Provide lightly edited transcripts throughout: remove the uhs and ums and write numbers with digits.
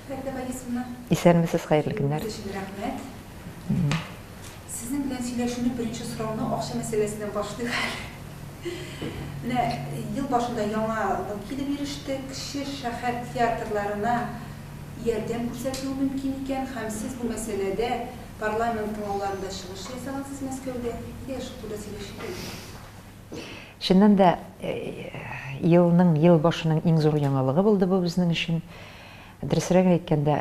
Фәридә Борисовна. Исәнмесез, хәерле көннәр. Өчен рәхмәт. Сезнең белән сөйләшүне беренче сорауны акча мәсьәләсеннән башлыйк әле. Менә ел башында яңалык килеп иреште. Кече шәһәр театрларына ярдәм күрсәтелүе мөмкин икән һәм сез бу мәсьәләдә парламент тыңлауларында чыгыш ясагансыз Мәскәүдә. Әйдәгез, шул турыда сөйләшик әле. Чыннан да, елның, ел башының иң зур яңалыгы булды бу безнең өчен. Дөресрәген әйткәндә,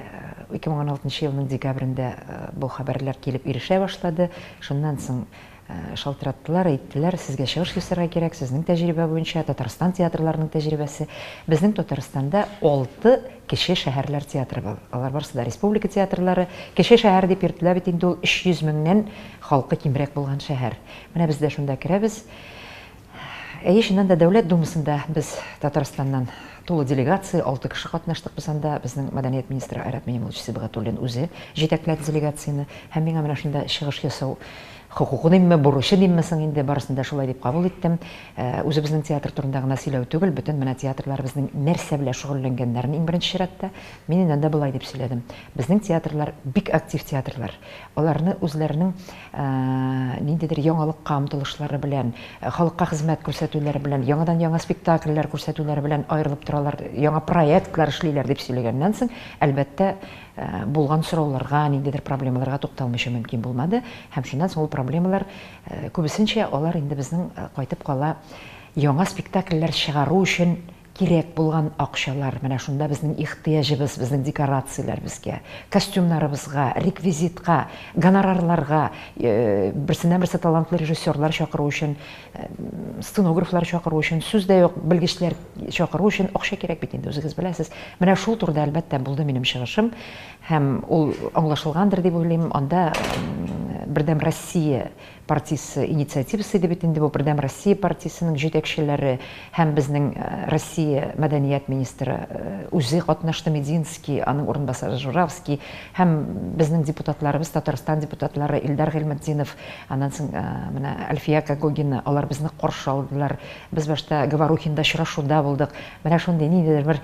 2016 елның декабрендә бу хәбәрләр килеп ирешә башлады. Шуннан соң шалтыраттылар, әйттеләр, сезгә чыгыш ясарга кирәк, сезнең тәҗрибә буенча, Татарстан театрларының тәҗрибәсе. Безнең Татарстанда алты кече шәһәрләр театры бар. Алар барысы да республика театрлары. Кече шәһәр дип йөртелә бит инде ул 300 меңнән халкы кимрәк булган шәһәр. Менә без дә шунда керәбез. Әйе, чыннан да Дәүләт Думасында без Татарстаннан тулы делегация, алты кеше катнаштык без анда. Безнең мәдәният министры Айрат Минемуллович Сибгатуллин үзе җитәкләде делегацияне. Һәм миңа менә шунда чыгыш ясау хокукы димме, бурычы димме соң инде, барысын да шулай дип кабул иттем. Үзебезнең театр турында гына сөйләү түгел, бөтен менә театрларыбызның нәрсә белән шөгыльләнгәннәрен иң беренче чиратта. Мин инде анда болай дип сөйләдем. Безнең театрлар бик актив театрлар. Аларны үзләренең ниндидер яңалыкка омтылышлары белән, халыкка хезмәт күрсәтүләре белән, яңадан-яңа спектакльләр күрсәтүләре белән аерылып торалар, яңа проектлар эшлиләр дип сөйләгәннән соң, әлбәттә, булган сорауларга, ниндидер проблемаларга тукталмыйча мөмкин булмады. Һәм шуннан соң ул проблемалар, күбесенчә алар инде безнең кайтып кала яңа спектакльләр чыгару өчен Кирәк булган акчалар, менә шунда безнең ихтыяҗыбыз, безнең декорацияләребезгә, костюмнарыбызга, реквизитка, гонорарларга, берсеннән-берсе талантлы режиссерлар чакыру өчен, сценографлар чакыру өчен, сүз дә юк, белгечләр чакыру өчен акча кирәк бит инде, үзегез беләсез. Менә шул турыда, әлбәттә, булды минем чыгышым. Һәм ул аңлашылгандыр дип уйлыйм. Анда Бердәм Россия партиясе инициативасы иде бит инде бу, Бердәм Россия партиясенең җитәкчеләре һәм безнең Россия мәдәният министры үзе катнашты, Мединский, аның урынбасары Журавский һәм безнең депутатларыбыз, Татарстан депутатлары Илдар Гыйльметдинов, аннан соң менә Әлфия Когогина, алар безне каршы алдылар. Без башта Говорухинда очрашуда булдык. Менә шундый ниндидер бер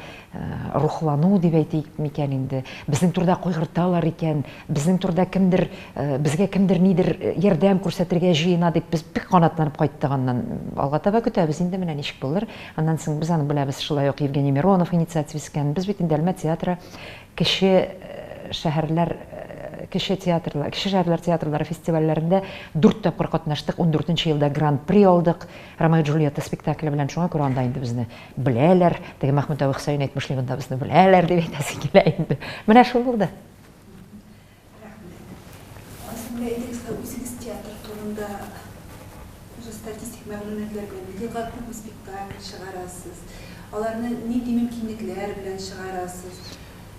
рухлану дип әйтик микән инде, безнең турыда кайгырталар икән, безнең турыда кемдер, безгә кемдер нидер ярдәм күрсәтергә җыена дип без бик канатланып кайттык аннан. Алга таба көтәбез инде, менә ничек булыр. Аннан соң без аны беләбез, шулай ук Евгений Миронов инициативасы икән. Без бит инде Әлмәт театры кече шәһәрләр, кече театрлар, кече шәһәрләр театрлары фестивальләрендә дүрт тапкыр катнаштык, ундүртенче елда гран-при алдык Ромео и Джульетта спектакле белән, шуңа күрә анда инде безне беләләр. Теге Мәхмүт абый Хөсәен әйтмешли, монда безне беләләр дип әйтәсе килә инде. Менә шул булды. Рәхмәт. Алайса, менә әйтегез, үзегез театр турында уже статистик мәгълүматлар белән елга күпме спектакль чыгарасыз? Аларны нинди мөмкинлекләр белән чыгарасыз?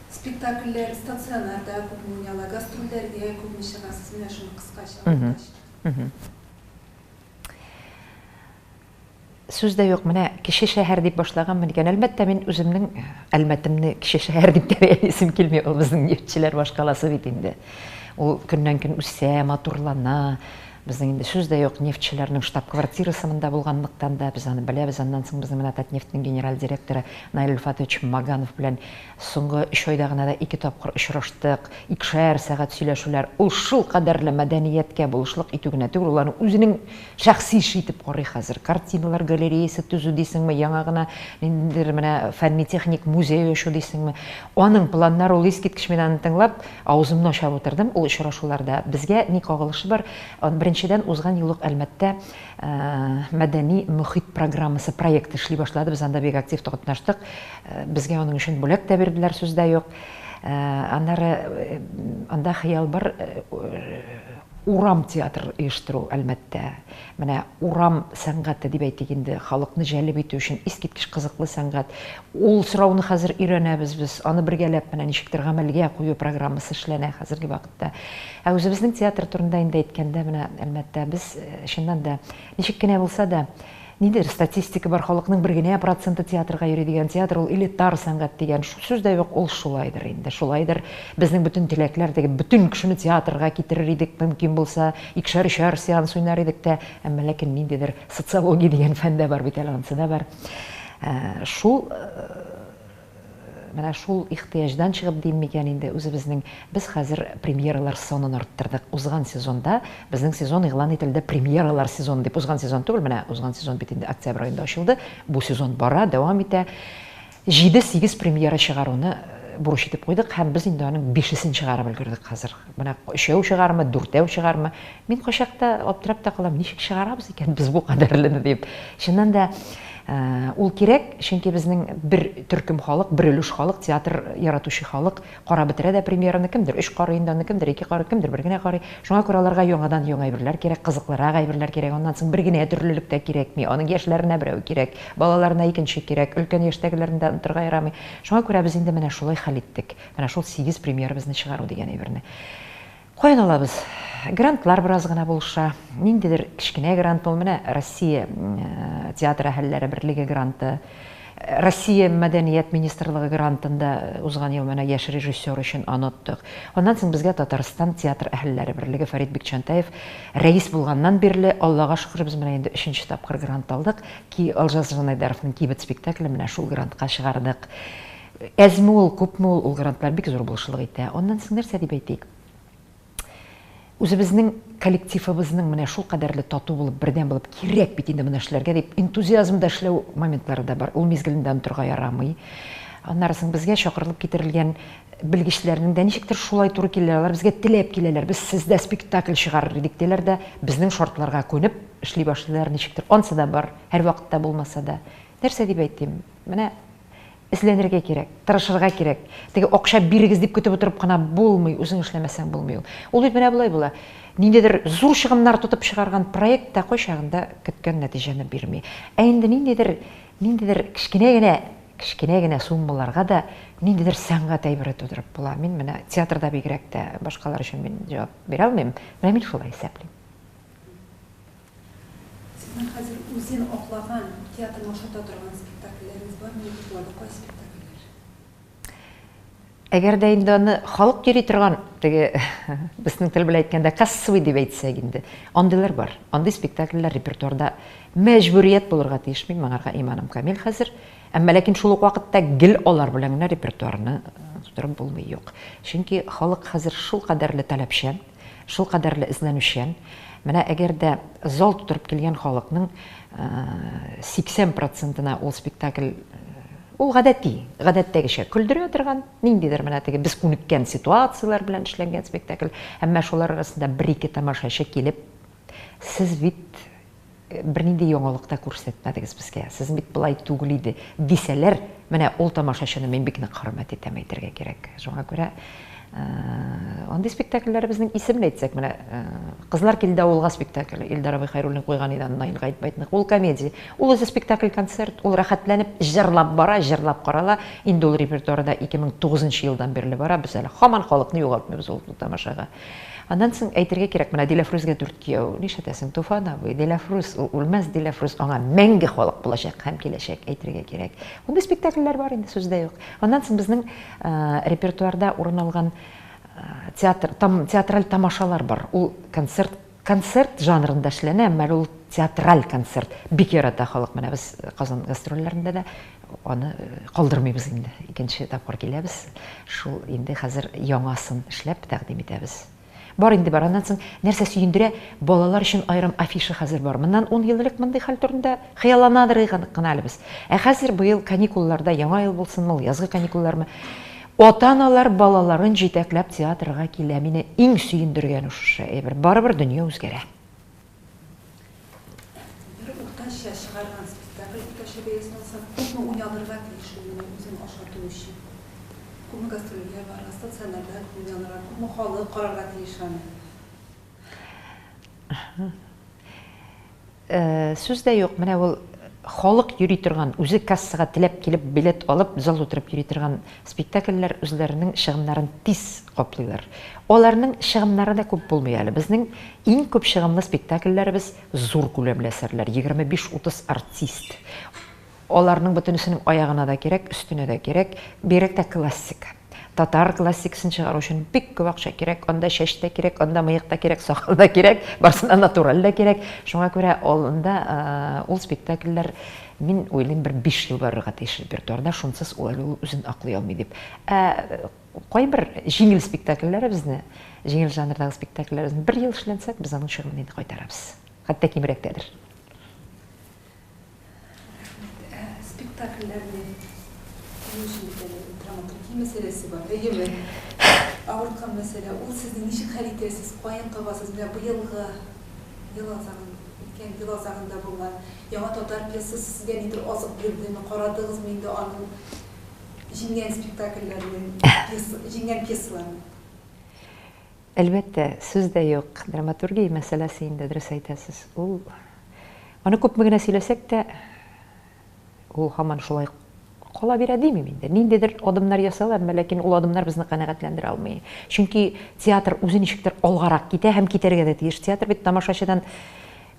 Спектакльләр стационарда күпме уйнала, гастрольләргә күпме чыгасыз? Менә шуны кыскача аңлаткач. Сүз дә юк, менә кече шәһәр дип башлаганмын икән, әлбәттә, мин үземнең Әлмәтемне кече шәһәр дип тә бәялисем килми, ул безнең нефтьчеләр башкаласы бит инде. Ул көннән-көн үсә, матурлана. Безнең инде сүз дә юк, нефтьчеләрнең штаб-квартирасы монда булганлыктан да без аны беләбез. Аннан соң безнең менә Татнефтьнең генераль директоры Наил Ильфатович Маганов белән соңгы өч айда гына да ике тапкыр очраштык, икешәр сәгать сөйләшүләр. Ул шулкадәрле мәдәнияткә булышлык итү генә түгел, ул аны үзенең Шәхси эше итеп карый хәзер. Картиналар галереясы төзү дисеңме, яңа гына ниндидер менә фәнни-техник музей ачу дисеңме. Аның планнары ул искиткеч, мин аны тыңлап, авызымны ачап утырдым ул очрашуларда. Безгә ни кагылышы бар? Беренчедән, узган ел ук Әлмәттә мәдәни мохит программасы проекты эшли башлады, без анда бик актив катнаштык. Безгә аның өчен бүләк тә бирделәр, сүз дә юк. Аннары анда хыял бар, Урам театры оештыру, Әлмәттә. Менә урам сәнгате дип әйтик инде, халыкны җәлеп итү өчен искиткеч кызыклы сәнгать. Ул сорауны хәзер өйрәнәбез без, аны бергәләп менә ничектер гамәлгә кую программасы эшләнә хәзерге вакытта. Ә үзебезнең театр турында инде әйткәндә, менә Әлмәттә без, чыннан да, ничек кенә булса да, Ниндидер статистика бар, халыкның бер генә проценты театрга йөри дигән, театр ул элитар сәнгать дигән. Сүз дә юк, ул шулайдыр инде, шулайдыр. Безнең бөтен теләкләр теге бөтен кешене театрга китерер идек, мөмкин булса, икешәр-өчәр сеанс уйнар идек тә, әмма ләкин ниндидер социология дигән фән дә бар бит әле, анысы да бар. Шул Менә шул ихтыяҗдан чыгып дим микән инде, үзебезнең без хәзер премьералар санын арттырдык. Узган сезонда безнең сезон игълан ителде премьералар сезоны дип. Узган сезон түгел, менә узган сезон бит инде октябрь аенда ачылды. Бу сезон бара, дәвам итә. Җиде-сигез премьера чыгаруны бурыч итеп куйдык һәм без инде аның бишесен чыгарып өлгердек хәзер. Менә өчәү чыгармы, дүртәү чыгармы? Мин кайчакта аптырап та калам, ничек чыгарабыз икән без бу кадәрлене дип. Чыннан да, ул кирәк, чөнки безнең бер төркем халык, бер өлеш халык, театр яратучы халык карап бетерә дә премьераны, кемдер өч карый инде аны, кемдер ике карый, кемдер бер генә карый. Шуңа күрә аларга яңадан-яңа әйберләр кирәк, кызыклырак әйберләр кирәк. Аннан соң бер генә төрлелек тә кирәкми. Аның яшьләренә берәү кирәк, балаларына икенче кирәк, өлкән яшьтәгеләрне дә онытырга ярамый. Шуңа күрә без инде менә шулай хәл иттек. Менә шул сигез премьерабызны чыгару дигән әйберне. Каян алабыз? Грантлар бераз гына булыша. Ниндидер кечкенә грант ул, менә Россия театр әһелләре берлеге гранты, Россия мәдәният министрлыгы грантын да узган ел менә яшь режиссер өчен аны оттык. Аннан соң безгә Татарстан театр әһелләре берлеге Фәрит Бикчәнтәев рәис булганнан бирле, Аллага шөкер, без менә инде өченче тапкыр грант алдык. Ки Олжас Жанайдаровның Кибет спектакле менә шул грантка чыгардык. Әзме ул, күпме ул, ул грантлар бик зур булышлык итә. Аннан соң нәрсә дип әйтик? Үзебезнең коллективыбызның менә шул кадәрле тату булып, бердәм булып, кирәк бит инде моны эшләргә дип, энтузиазмда эшләү моментлары да бар. Ул мизгелне дә онытырга ярамый. Аннары соң безгә чакырылып китерелгән белгечләрнең дә ничектер шулай туры киләләр, алар безгә теләп киләләр, без сездә спектакль чыгарыр идек диләр дә, безнең шартларга күнеп эшли башлыйлар ничектер. Ансы да бар, һәрвакытта булмаса да. Нәрсә дип әйтим? Менә Эзләнергә кирәк, тырышырга кирәк. Теге акча бирегез дип көтеп утырып кына булмый, үзең эшләмәсәң булмый ул. Ул бит менә болай була. Ниндидер зур чыгымнар тотып чыгарган проект та кайчагында көткән нәтиҗәне бирми. Ә инде ниндидер, ниндидер кечкенә генә, кечкенә генә суммаларга да ниндидер сәнгать әйбере тудырып була. Мин менә театрда бигрәк тә, башкалар өчен мин җавап бирә алмыйм, менә мин шулай исәплим. Сезнең хәзер үзен аклаган, театрны ошата торган спектакльләрегез бармы репертуарда? Кайсы спектакльләр? Әгәр дә инде аны халык йөри торган, теге безнең тел белән әйткәндә, кассовый дип әйтсәк инде, андыйлар бар. Андый спектакльләр репертуарда мәҗбүрият булырга тиеш, мин моңарга иманым камил хәзер. Әмма ләкин шул ук вакытта гел алар белән генә репертуарны тутырып булмый, юк. Чөнки халык хәзер шулкадәрле таләпчән, Шулкадәрле эзләнүчән. Менә әгәр дә зал тутырып килгән халыкның 80 процентына ул спектакль ул гадәти, гадәттәгечә көлдерә торган, ниндидер менә теге без күнеккән ситуацияләр белән эшләнгән спектакль. Әмма шулар арасында бер-ике тамашачы килеп, сез бит Бернинди яңалык та күрсәтмәдегез безгә, сез бит болай түгел иде, дисәләр, менә ул тамашачыны мин бик нык хөрмәт итәм, әйтергә кирәк. Шуңа күрә андый спектакльләребезнең исемен әйтсәк, менә Кызлар килде авылга спектакле, Илдар абый Хәйруллин куйган иде аны, Наил Гаетбайтныкы. Ул комедия. Ул үзе спектакль-концерт, ул рәхәтләнеп җырлап бара, җырлап карала. Инде ул репертуарда 2009 елдан бирле бара, без әле һаман халыкны югалтмыйбыз ул тамашага. Аннан соң әйтергә кирәк, менә Диләфрүзгә дүрт кияү, нишләтәсең, Туфан абый, Диләфрүз, ул үлмәс Диләфрүз, аңа мәңге халык булачак һәм киләчәк, әйтергә кирәк. Мондый спектакльләр бар инде, сүз дә юк. Аннан соң безнең репертуарда урын алган театр, там, театраль тамашалар бар. Ул концерт, концерт жанрында эшләнә, әмма ул театраль концерт. Бик ярата халык. Менә без Казан гастрольләрендә дә аны калдырмыйбыз инде. Икенче тапкыр киләбез. Шул инде хәзер яңасын эшләп тәкъдим итәбез. Бар инде бар. Аннан соң нәрсә сөендерә, балалар өчен аерым афиша хәзер бар. Моннан ун ел элек мондый хәл турында хыялланадыр гына әле без. Ә хәзер быел каникулларда, яңа ел булсынмы ул, язгы каникуллармы, ата-аналар балаларын җитәкләп театрга килә. Мине иң сөендергәне шушы әйбер. Барыбер дөнья үзгәрә. Бер уртача чыгарган спектакль уртача бәясен алса, күпме уйналырга тиеш ул менә үзен ашату өчен? Күпме гастрольгә барырга, стационарда күпме уйналырга, күпме халык карарга тиеш аны? Сүз дә юк, менә ул халык йөри торган, үзе кассага теләп килеп билет алып, зал тутырып йөри торган спектакльләр үзләренең чыгымнарын тиз каплыйлар. Аларның чыгымнары да күп булмый әле. Безнең иң күп чыгымлы спектакльләребез зур күләмле әсәрләр, 25-30 артист. Аларның бөтенесенең аягына да кирәк, өстенә дә кирәк, бигрәк тә классика. Татар классикасын чыгару өчен бик күп акча кирәк. Анда чәч тә кирәк, анда мыек та кирәк, сакал да кирәк, барысына натураль дә кирәк. Шуңа күрә анда ул спектакльләр, мин уйлыйм, бер 5 ел барырга тиеш репертуарда, шунсыз ул әле ул үзен аклый алмый дип. Ә кайбер җиңел спектакльләребезне, җиңел жанрдагы спектакльләребезне бер ел эшләнсәк, без аның чыгымын инде кайтарабыз. Хәтта кимрәк тәдер. Рәхмәт. Ә спектакльләрне кую өчен бит әле драматургия мәсьәләсе бар, әйеме? Авырткан мәсьәлә. Ул сезнең ничек хәл итәсез, каян табасыз? Менә быелгы ел азагын, үткән ел азагында булган Яңа татар пьесасы сезгә нидер азык бирдеме, карадыгызмы инде аның җиңгән спектакльләрен, җиңгән пьесаларын? Әлбәттә, сүз дә юк, драматургия мәсьәләсе инде, дөрес әйтәсез. Ул аны күпме генә сөйләсәк тә, ул һаман шулай кала бирә димим инде. Ниндидер адымнар ясала, әмма ләкин ул адымнар безне канәгатьләндерә алмый. Чөнки театр үзе ничектер алгарак китә һәм китәргә дә тиеш. Театр бит тамашачыдан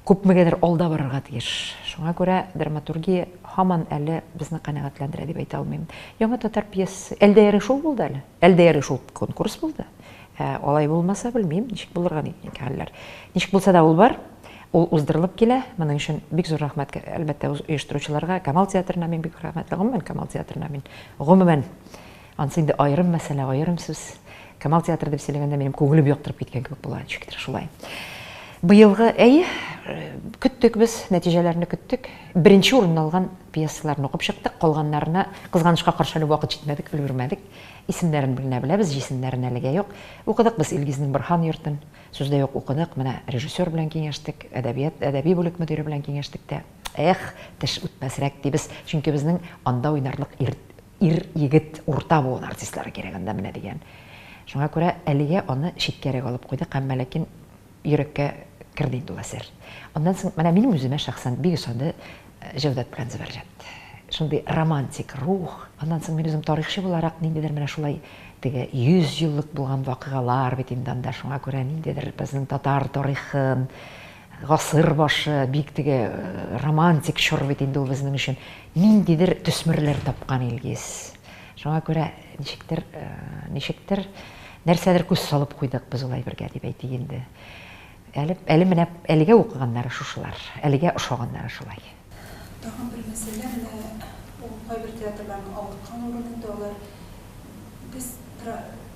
күпмегәдер алда барырга тиеш. Шуңа күрә драматургия һаман әле безне канәгатьләндерә дип әйтә алмыйм. Яңа татар пьесасы әлдә ярый шул булды әле. Әлдә ярый шул конкурс булды. Ә алай булмаса, белмим, ничек булырга хәлләр. Ничек булса да ул бар. Ул уздырылып килә. Моның өчен бик зур рәхмәт, әлбәттә, оештыручыларга, Камал театрына мин бик рәхмәтле. Гомумән, Камал театрына мин гомумән ансы инде аерым мәсьәлә, аерым сүз. Камал театры дип сөйләгәндә минем күңелем яктырып киткән кебек була, ничектер шулай. Быелгы, әйе, көттек без, нәтиҗәләрне көттек. Беренче урынны алган пьесаларны укып чыктык, калганнарына, кызганычка каршы, әле вакыт җитмәдек, өлгермәдек. Исемнәрен генә беләбез, җисемнәрен әлегә юк. Укыдык без Илгизнең Борһан йортын. Сүз дә юк, укыдык. Менә режиссер белән киңәштек, әдәбият, әдәби бүлек мөдире белән киңәштек тә. Эх, теш үтмәсрәк дибез, чөнки безнең анда уйнарлык ир, ир-егет, урта буын артистлары кирәк анда менә дигән. Шуңа күрә әлегә аны читкәрәк алып куйдык, әмма ләкин йөрәккә керде инде ул әсәр. Аннан соң, менә минем үземә шәхсән бик ошады Җәүдәт белән Зөбәрҗәт. Шундый романтик рух. Аннан соң мин үзем тарихчы буларак ниндидер менә шулай теге 100 еллык булган вакыйгалар бит инде анда, шуңа күрә ниндидер безнең татар тарихын, гасыр башы, бик теге романтик чор бит инде ул безнең өчен. Ниндидер төсмерләр тапкан Илгиз. Шуңа күрә ничектер, ничектер нәрсәдер күз салып куйдык без ул әйбергә дип әйтик инде. Әле, әле менә әлегә укыганнары шушылар, әлегә ошаганнары шулай. Тагын бер мәсьәлә, менә ул кайбер театрларның авырткан урыны инде алар, без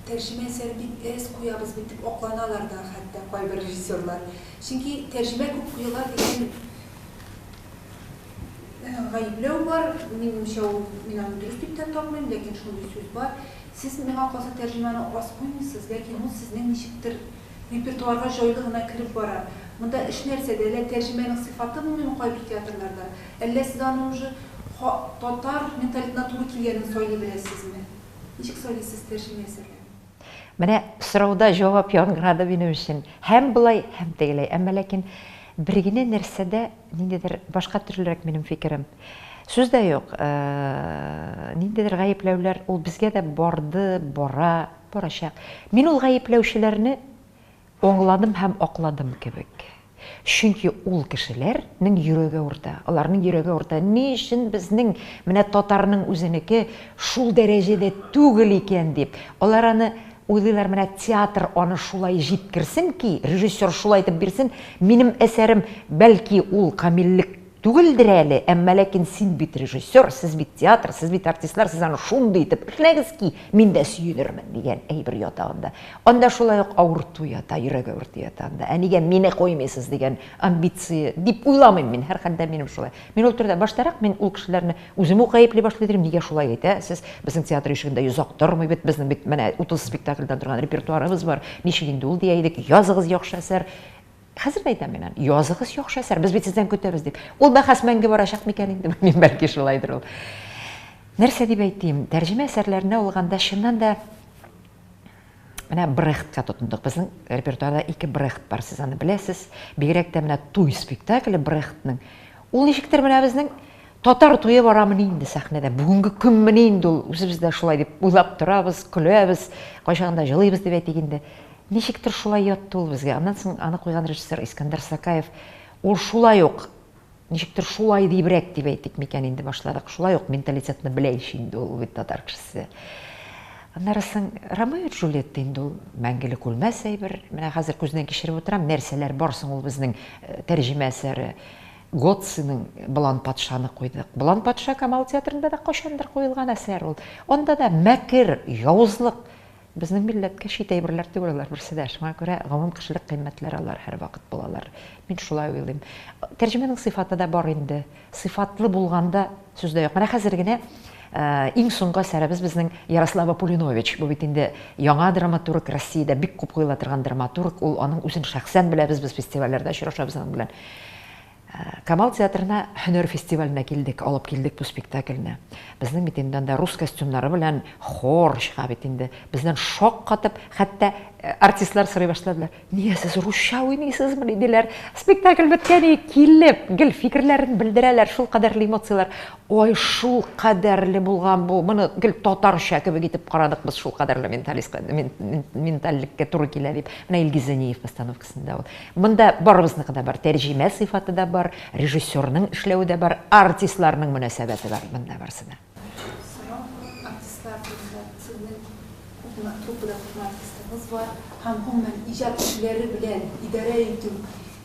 тәрҗемә әсәре бик әз куябыз бит дип акланалар да хәтта кайбер режиссерлар. Чөнки тәрҗемә күп куела дигән гаепләү бар, минемчә ул, мин аны дөрес дип тә тапмыйм, ләкин шундый сүз бар. Сез, миңа калса, тәрҗемәне аз куймыйсыз, ләкин ул сезнең ничектер репертуарга җайлы гына кереп бара. Монда эш нәрсәдә, әллә тәрҗемәнең сыйфаты булмыймы кайбер театрларда, әллә сез аны уже татар менталитетына туры килгәнен сайлый беләсезме? Ничек сайлыйсыз тәрҗемә әсәрләрен? Менә сорауда җавап яңгырады минем өчен. Һәм болай, һәм тегеләй. Әмма ләкин бер генә нәрсәдә ниндидер башка төрлерәк минем фикерем. Сүз дә юк, ниндидер гаепләүләр ул безгә дә барды, бара, барачак. Мин ул гаепләүчеләрне аңладым һәм акладым кебек. Чөнки ул кешеләрнең йөрәге авырта. Аларның йөрәге авырта. Ни өчен безнең менә татарның үзенеке шул дәрәҗәдә түгел икән дип. Алар аны уйлыйлар, менә театр аны шулай җиткерсен ки, режиссер шулай итеп бирсен, минем әсәрем, бәлки ул камиллек түгелдер әле, әмма ләкин син бит режиссер, сез бит театр, сез бит артистлар, сез аны шундый итеп эшләгез ки, мин дә сөенермен дигән әйбер ята анда. Анда шулай ук авырту ята, йөрәк авырту ята анда. Ә нигә мине куймыйсыз дигән амбиция дип уйламыйм мин, һәрхәлдә минем шулай. Мин ул төрдә баштарак мин ул кешеләрне үзем үк гаепли башлый идем, нигә шулай әйтәсез, безнең театр ишегендә йозак тормый бит, безнең бит менә 30 спектакльдән торган репертуарыбыз бар, ничек инде ул дия идек, языгыз яхшы әсәр. Хәзер дә әйтәм мин аны, языгыз яхшы әсәр, без бит сездән көтәбез дип. Ул бәхәс мәңге барачак микән инде, белмим, бәлки шулайдыр ул. Нәрсә дип әйтим, тәрҗемә әсәрләренә алганда, чыннан да, менә Брехтка тотындык. Безнең репертуарда ике Брехт бар, сез аны беләсез. Бигрәк тә менә туй спектакле Брехтның. Ул ничектер менә безнең татар туе барамыни инде сәхнәдә. Бүгенге көнмени инде ул, үзебез дә шулай дип уйлап торабыз, көләбез, кайчагында җылыйбыз дип әйтик инде. Ничектер шулай ятты ул безгә. Аннан соң аны куйган режиссер Искәндәр Сакаев, ул шулай ук ничектер шулай диебрәк дип әйтик микән инде башладык. Шулай ук менталитетны белә ич инде ул бит татар кешесе. Аннары соң Ромео и Джульетта инде ул мәңгелек үлмәс әйбер. Менә хәзер күздән кичереп утырам, нәрсәләр бар соң ул безнең тәрҗемә әсәре. Гоцциның Болан патшаны куйдык. Болан патша Камал театрында да кайчандыр куелган әсәр ул. Анда да мәкер, явызлык. Безнең милләткә чит әйберләр түгел алар берсе дә. Шуңа күрә гомум кешелек кыйммәтләре алар һәрвакыт булалар. Мин шулай уйлыйм. Тәрҗемәнең сыйфаты да бар инде. Сыйфатлы булганда сүз дә юк. Менә хәзер генә иң соңгы әсәребез безнең Ярослава Пулинович. Бу бит инде яңа драматург, Россиядә бик күп куела торган драматург. Ул аның үзен шәхсән беләбез, без фестивальләрдә очрашабыз аның белән. Камал театрына һөнәр фестиваленә килдек, алып килдек бу спектакльне. Безнең бит инде анда рус костюмнары белән хор чыга бит инде. Бездән шаккатып, хәтта артистлар сорый башладылар. Нигә сез русча уйныйсызмыни, диләр. Спектакль беткән и килеп, гел фикерләрен белдерәләр, шул кадәрле эмоцияләр. Ой, шул кадәрле булган бу, моны гел татарча кебек итеп карадык без, шул кадәрле менталистка, ментальлеккә туры килә дип. Менә Илгиз Зәниев постановкасында ул. Монда барыбызныкы да бар, тәрҗемә сыйфаты да бар, режиссерның эшләве дә бар, артистларның мөнәсәбәте бар, монда барысы да. Сорау, артистлар турында. Сезнең күпме труппада күпме артистыгыз бар һәм гомумән иҗат кешеләре белән идарә итү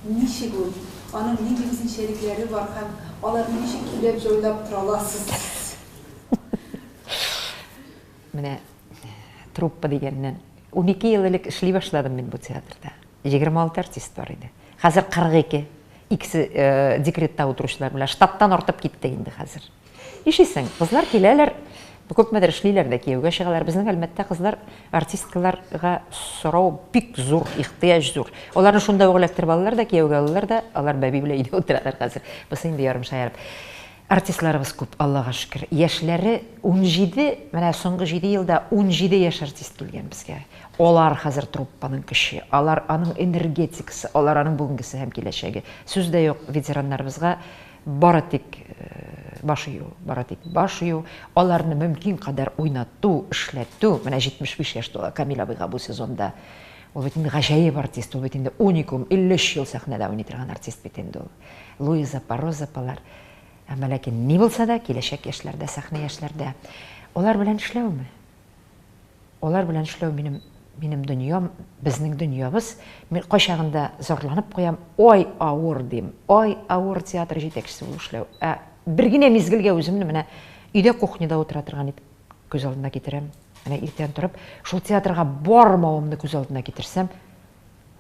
ничек ул? Аның нинди үзенчәлекләре бар һәм аларны ничек көйләп, җайлап тора аласыз сез? Менә труппа дигәннән, 12 ел элек эшли башладым мин бу театрда. 26 артист бар иде. Хәзер 42. Икесе декретта утыручылар белән штаттан артып китте инде хәзер. Нишлисең, кызлар киләләр, күпмедер эшлиләр дә кияүгә чыгалар. Безнең Әлмәттә кызлар артисткаларга сорау бик зур, ихтыяҗ зур. Аларны шунда ук эләктереп алалар да, кияүгә алалар да, алар бәби белән өйдә утыралар хәзер. Бусы инде ярым шаярып. Артистларыбыз күп, Аллага шөкер. Яшьләре 17, менә соңгы 7 елда 17 яшь артист килгән безгә. Алар хәзер труппаның көче, алар аның энергетикасы, алар аның бүгенгесе һәм киләчәге. Сүз дә юк, ветераннарыбызга Бары тик баш ию, бары тик баш ию, аларны мөмкин кадәр уйнату, эшләтү. Менә 75 яшь тула Камил абыйга бу сезонда. Ул бит инде гаҗәеп артист, ул бит инде уникум, 53 ел сәхнәдә уйный торган артист бит инде ул. Луиза апа, Роза апалар. Әмма ләкин ни булса да, киләчәк яшьләрдә, сәхнә яшьләрдә. Алар белән эшләүме? Алар белән эшләү минем, минем дөньям, безнең дөньябыз. Мин кайчагында зарланып куям, ай авыр дим, ай авыр театр җитәкчесе булып эшләү. Ә бер генә мизгелгә үземне менә өйдә кухняда утыра торган итеп күз алдына китерәм. Менә иртән торып, шул театрга бармавымны күз алдына китерсәм,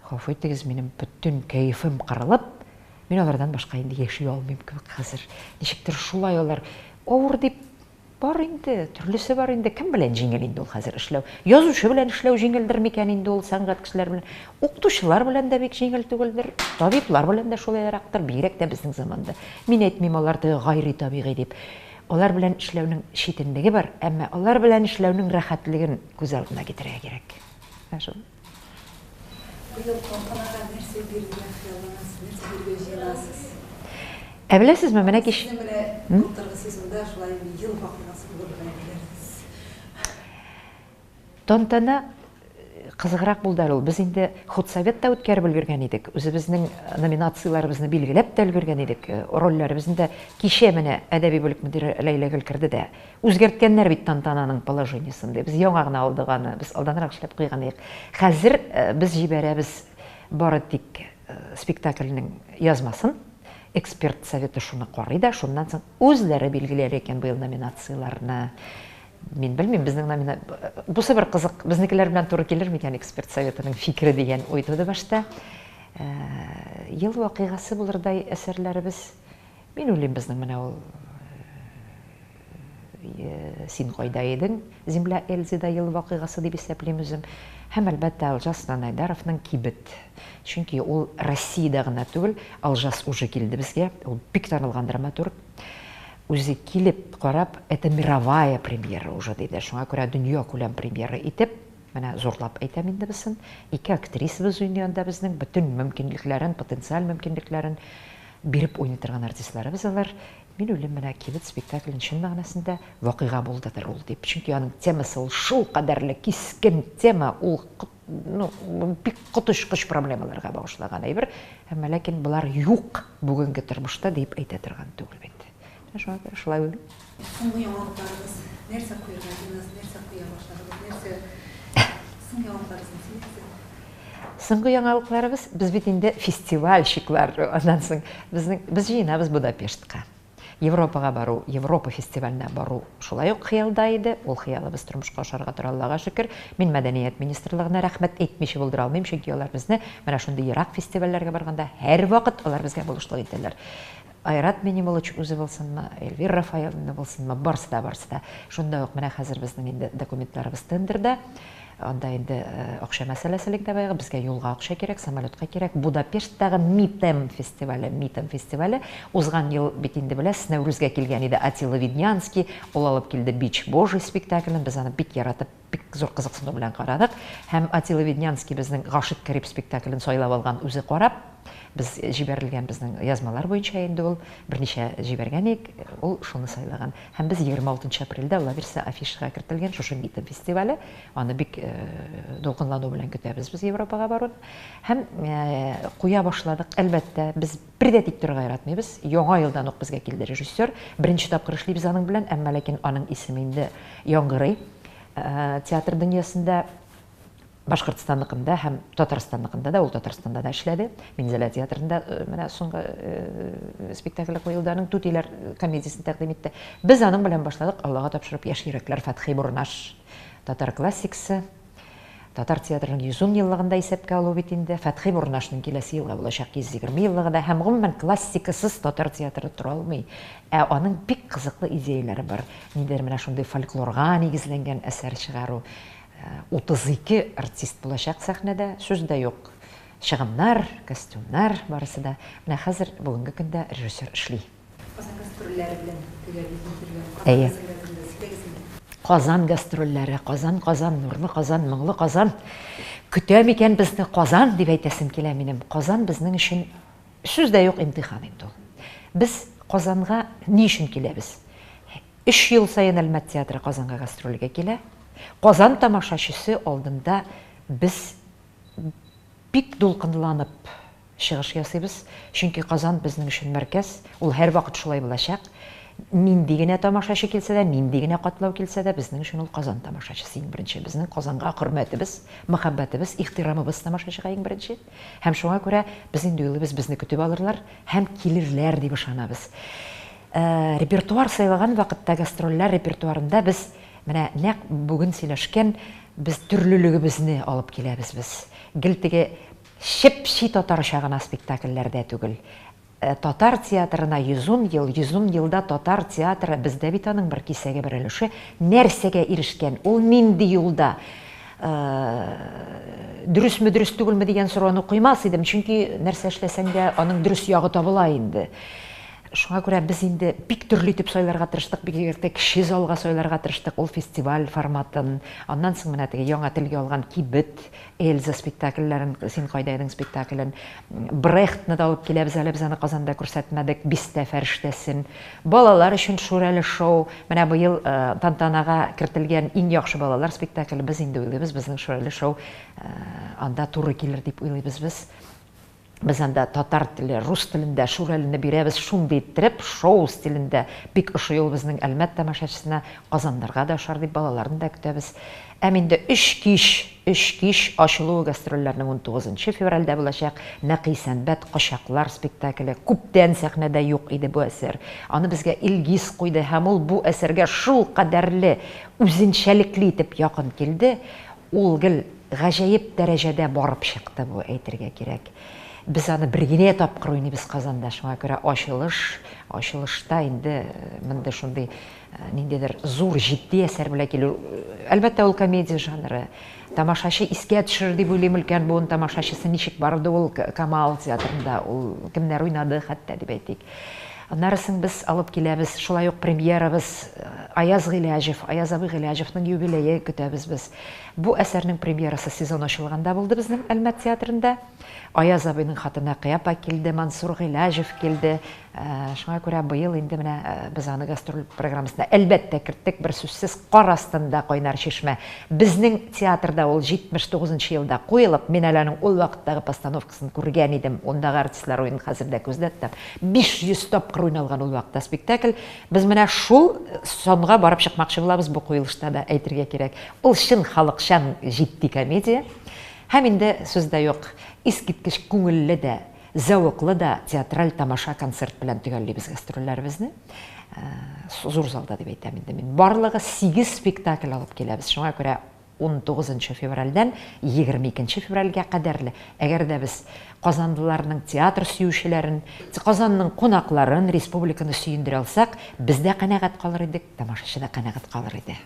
гафу итегез, минем бөтен кәефем кырылып, мин алардан башка инде яши алмыйм кебек хәзер. Ничектер шулай алар авыр дип Бар инде, төрлесе бар инде. Кем белән җиңел инде ул хәзер эшләү? Язучы белән эшләү җиңелдер микән инде ул, сәнгать кешеләре белән? Укытучылар белән дә бик җиңел түгелдер. Табиблар белән дә шулайрактыр, бигрәк тә безнең заманда. Мин әйтмим, алар теге гайри табигый дип. Алар белән эшләүнең читенлеге бар, әмма алар белән эшләүнең рәхәтлеген күз алдына китерергә кирәк. Менә шул. Быел тантанага нәрсә бирергә хыялланасыз, нәрсә бирергә җыенасыз? Ә беләсезме, менә кич... Сезнең менә былтыргы сезонда шулай инде ел вакыйгасы булыр дип әйтәләрсез. Тантана кызыграк булды әле ул. Без инде худсовет та үткәреп өлгергән идек. Үзебезнең номинацияләребезне билгеләп тә өлгергән идек. Рольләребезне дә кичә менә әдәби бүлек мөдире Ләйлә Гөл керде дә. Үзгәрткәннәр бит тантананың положениесен, ди. Без яңа гына алдык аны, без алданрак эшләп куйган идек. Хәзер без җибәрәбез бары тик спектакльнең язмасын. Эксперт советы шуны карый да, шуннан соң үзләре билгеләр икән быел номинацияләрне. Мин белмим, безнең номина... Бусы бер кызык, безнекеләр белән туры килер микән эксперт советының фикере дигән уй туды башта. Ел вакыйгасы булырдай әсәрләребез, мин уйлыйм, безнең менә ул Син кайда идең, Земля Эльзида ел вакыйгасы дип исәплим үзем. Һәм, әлбәттә, Алжас Нанайдаровның Кибет. Чөнки ул Россиядә генә түгел, Алжас уже килде безгә, ул бик танылган драматург. Үзе килеп карап, это мировая премьера уже диде. Шуңа күрә дөньякүләм премьера итеп, менә зурлап әйтәм инде бусын, ике актрисабыз уйный анда безнең, бөтен мөмкинлекләрен, потенциаль мөмкинлекләрен биреп уйный торган артистларыбыз алар. Мин уйлыйм, менә Кибет спектаклен чын мәгънәсендә вакыйга булдыдыр ул дип. Чөнки аның темасы ул шулкадәрле кискен тема, ул ну, бик коточкыч проблемаларга багышлаган әйбер. Әмма ләкин болар юк бүгенге тормышта дип әйтә торган түгел бит. Шуңа күрә шулай уйлыйм. Соңгы яңалыкларыгыз, нәрсә куярга җыенасыз, нәрсә куя башладыгыз, нәрсә соңгы яңалыкларыгызны сөйләгез әле. Соңгы яңалыкларыбыз, без бит инде фестивальщиклар, аннан соң безнең, без җыенабыз Будапештка. Европага бару, Европа фестиваленә бару шулай ук хыялда иде. Ул хыялыбыз тормышка ашарга тора, Аллага шөкер. Мин Мәдәният министрлыгына рәхмәт әйтмичә булдыра алмыйм, чөнки алар безне менә шундый ерак фестивальләргә барганда һәрвакыт алар безгә булышлык итәләр. Айрат Минимулыч үзе булсынмы, Эльвира Рафаэловна булсынмы, барсы да, барсы да. Шунда ук менә хәзер безнең инде документларыбыз тендерда. Анда инде акча мәсьәләсе элек тә баягы, безгә юлга акча кирәк, самолетка кирәк. Будапешттагы Митем фестивале, Митем фестивале узган ел бит инде беләсез, Нәүрүзгә килгән иде Атилла Виднянский, ул алып килде Бич Божий спектаклен, без аны бик яратып, бик зур кызыксыну белән карадык. Һәм Атилла Виднянский безнең Гашыйк Карип спектаклен сайлап алган, үзе карап. Без җибәрелгән безнең язмалар буенча инде ул берничә җибәргән идек, ул шуны сайлаган. Һәм без 26 нчы апрельдә, Алла бирсә, афишага кертелгән шушы Митем фестивале, аны бик дулкынлану белән көтәбез без Европага баруны. Һәм куя башладык. Әлбәттә, без бер дә тик торырга яратмыйбыз. Яңа елдан ук безгә килде режиссер. Беренче тапкыр эшлибез аның белән, әмма ләкин аның исеме инде яңгырый театр дөньясында. Башкортстанныкында һәм Татарстанныкында да, ул Татарстанда да эшләде. Минзәлә театрында менә соңгы спектакле куелды аның, Түтиләр комедиясен тәкъдим итте. Без аның белән башладык, Аллага тапшырып, Яшь йөрәкләр Фәтхи Бурнаш, татар классиксы. Татар театрының 110 еллыгын да исәпкә алу бит инде. Фәтхи Бурнашның киләсе елга булачак 120 еллыгы да һәм гомумән классикасыз татар театры тора алмый. Ә аның бик кызыклы идеяләре бар. Ниндидер менә шундый фольклорга нигезләнгән әсәр чыгару. 32 артист булачак сәхнәдә, сүз дә юк. Чыгымнар, костюмнар, барысы да. Менә хәзер, бүгенге көндә режиссер эшли. Казан гастрольләре белән төгәллик интервьюны. Казан Әйе. гастрольләре турында сөйләгез инде. Казан гастрольләре, Казан, Казан, нурлы Казан, моңлы Казан. Көтә микән безне Казан, дип әйтәсем килә минем. Казан безнең өчен, сүз дә юк, имтихан инде ул. Без Казанга ни өчен киләбез? Өч ел саен Әлмәт театры Казанга гастрольгә килә. Казан тамашачысы алдында без бик дулкынланып чыгыш ясыйбыз, чөнки Казан безнең өчен мәркәз, ул һәрвакыт шулай булачак. Нинди генә тамашачы килсә дә, нинди генә катлау килсә дә, безнең өчен ул Казан тамашачысы иң беренче. Безнең Казанга хөрмәтебез, мәхәббәтебез, ихтирамыбыз тамашачыга иң беренче. Һәм шуңа күрә без инде уйлыйбыз, безне көтеп алырлар һәм килерләр дип ышанабыз. Репертуар сайлаган вакытта гастрольләр репертуарында без менә нәкъ бүген сөйләшкән без төрлелегебезне алып киләбез без. Гел теге чеп-чи татарча гына спектакльләрдә түгел. Татар театрына 110 ел, 110 елда татар театры, бездә бит аның бер кисәге, бер өлеше, нәрсәгә ирешкән, ул нинди юлда, дөресме, дөрес түгелме дигән сорауны куймас идем, чөнки нәрсә эшләсәң дә, аның дөрес ягы табыла инде. Шуңа күрә без инде бик төрле итеп сайларга тырыштык, бигрәк тә кече залга сайларга тырыштык ул фестиваль форматын. Аннан соң менә теге яңа телгә алган Кибет, Эльза спектакльләрен, Син кайда идең спектаклен, Брехтны да алып киләбез әле, без аны Казанда күрсәтмәдек, Бистә фәрештәсен. Балалар өчен Шүрәле шоу, менә быел тантанага кертелгән иң яхшы балалар спектакле, без инде уйлыйбыз, безнең Шүрәле шоу анда туры килер дип уйлыйбыз без. Без анда татар теле, рус телендә Шүрәлене бирәбез шундый иттереп, шоу стилендә. Бик ошый ул безнең Әлмәт тамашачысына, Казаннарга да ошар дип балаларны да көтәбез. Әм инде өч кич, өч кич ачылуы гастрольләрнең унтугызынчы февральдә булачак. Нәкый Сәнбәт Кочаклар спектакле. Күптән сәхнәдә юк иде бу әсәр. Аны безгә Илгиз куйды һәм ул бу әсәргә шулкадәрле үзенчәлекле итеп якын килде. Ул гел гаҗәеп дәрәҗәдә барып чыкты бу, әйтергә кирәк. Без аны бер генә тапкыр уйныйбыз Казанда, шуңа күрә ачылыш, ачылышта инде мондый шундый ниндидер зур, җитди әсәр белән килү, әлбәттә, ул комедия жанры. Тамашачы искә төшерер дип уйлыйм, өлкән буын тамашачысы ничек барды ул Камал театрында, ул кемнәр уйнады хәтта дип әйтик. Аннары соң без алып киләбез, шулай ук премьерабыз Аяз Гыйләҗев, Аяз абый Гыйләҗевның юбилее көтәбез без. Бу әсәрнең премьерасы сезон ачылганда булды безнең Әлмәт театрында. Аяз абыйның хатыны Нәкыя апа килде, Мансур Гыйләҗев килде. Шуңа күрә быел инде менә без аны гастроль программасына әлбәттә керттек, бер сүзсез, Кар астында кайнар чишмә. Безнең театрда ул 79 нчы елда куелып, мин әле аның ул вакыттагы постановкасын күргән идем, ундагы артистлар уенын хәзер дә күздә тотам. 500 тапкыр уйналган ул вакытта спектакль. Без менә шул санга барып чыкмакчы булабыз бу куелышта да, әйтергә кирәк. Ул чын халыкчан җитди комедия. Һәм инде, сүз дә юк, искиткеч күңелле дә, зәвыклы да театраль тамаша-концерт белән төгәллибез гастрольләребезне. Зур залда дип әйтәм инде мин. Барлыгы сигез спектакль алып киләбез. Шуңа күрә унтугызынчы февральдән 22 февральгә кадәрле, әгәр дә без казанлыларның театр сөючеләрен, Казанның кунакларын, республиканы сөендерә алсак, без дә канәгать калыр идек, тамашачы да канәгать калыр иде.